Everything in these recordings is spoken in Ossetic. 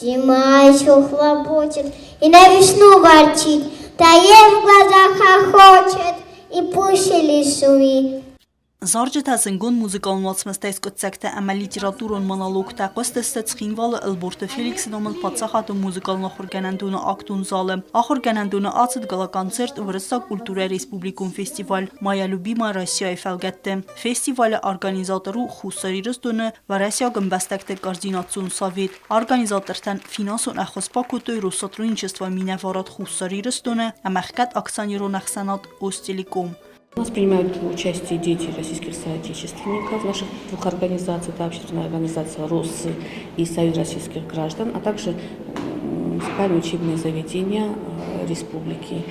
Зима еще хлопочет и на весну ворчит, Тае в глазах хохочет и пуще шумит. Зарджытӕ зындгонд музыкалон уацмыстӕй скъуыддзӕгтӕ ӕмӕ литературон монологтӕ хъуыстысты Цхинвалы Ӕлборты Феликсы номыл паддзахадон музыкалон ахуыргӕнӕндоны актон залы. Ахуыргӕнӕндоны ацыд гала-концерт Уырыссаг культурӕйы республикон фестиваль «Моя любимая Россия-йы фӕлгӕтты. Фестивалы организатор у Хуссар Ирыстоны Уӕрӕсейаг ӕмбӕстӕгты координацион совет. Организатортӕн финансон ӕххуыс бакодтой Россотрудничество минӕварад Хуссар Ирыстоны ӕмӕ ӕхгӕд акционерон ӕхсӕнад Остелеком. У нас принимают участие дети российских соотечественников наших двух организаций, это общественная организация «Россы» и Союз российских граждан, а также муниципальные учебные заведения республики.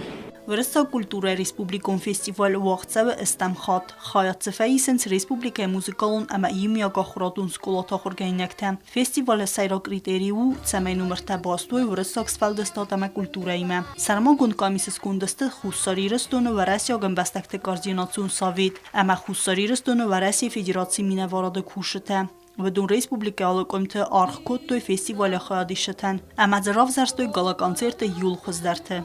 Уырыссаг культурӕйы республикон фестиваль уагъд цӕуы ӕстӕм хатт. Хайад дзы фӕисынц республикӕйы музыкалон ӕмӕ иумиагахуырадон скъолаты ахуыргӕнинӕгтӕ. Фестивалы сӕйраг критерий у, цӕмӕй номыртӕ баст уой уырыссаг сфӕлдыстад ӕмӕ культурӕимӕ. Сӕрмагонд къамисы сконды сты Хуссар Ирыстоны уӕрӕсейаг ӕмбӕстӕгты координацион совет ӕмӕ Хуссар Ирыстоны Уӕрӕсейы Федерацийы минӕварады кусджытӕ. Уыдон республикӕйы алы къуымты аргъ кодтой фестивалы хайадисджытӕн ӕмӕ дзы равзӕрстой гала-концерты иууыл хуыздӕрты.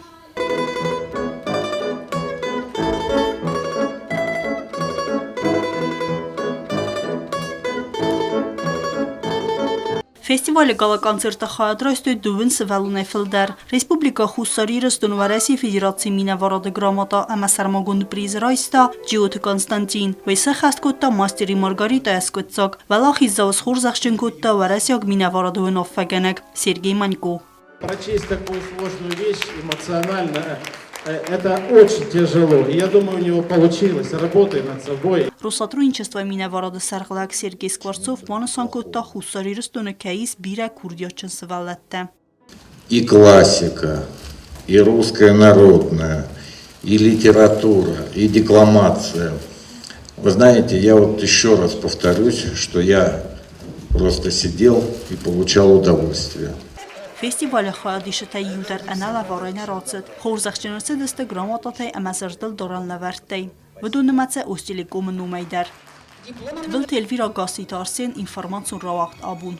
Фестивалы гала-концерты хайад райстой дыууын сывӕллонӕй фылдӕр. Республикӕ Хуссар Ирыстон Уӕрӕсейы Федерацийы минӕварады грамота ӕмӕ сӕрмагонд приз райста Джиоты Константин. Уый сӕххӕст кодта Мастер и Маргарита ӕскъуыддзаг. Уӕлахиздзауы схорзӕхджын кодта уӕрӕсейаг минӕварады уынаффӕгӕнӕг Сергей Манько. Прочесть такую сложную вещь эмоционально, это очень тяжело. И я думаю, у него получилось. Работай над собой. Россотрудничество минӕварады сӕргълӕг Сергей Скворцов банысан кодта Хуссар Ирыстоны кӕй ис бирӕ курдиатджын сывӕллӕттӕ. И классика, и русская народная, и литература, и декламация. Вы знаете, я вот еще раз повторюсь, что я просто сидел и получал удовольствие. Фестивалы хайадисджытӕй иу дӕр ӕнӕ лӕварӕй нӕ рацыд. Хорзӕхджын ӕрцыдысты грамотатӕй ӕмӕ зӕрдылдарӕн лӕвӕрттӕй. Уыдон нымӕцы Остелекомы номӕй дӕр. Тыбылты Эльвира Гасситы Арсен, информацион рауагъд абон.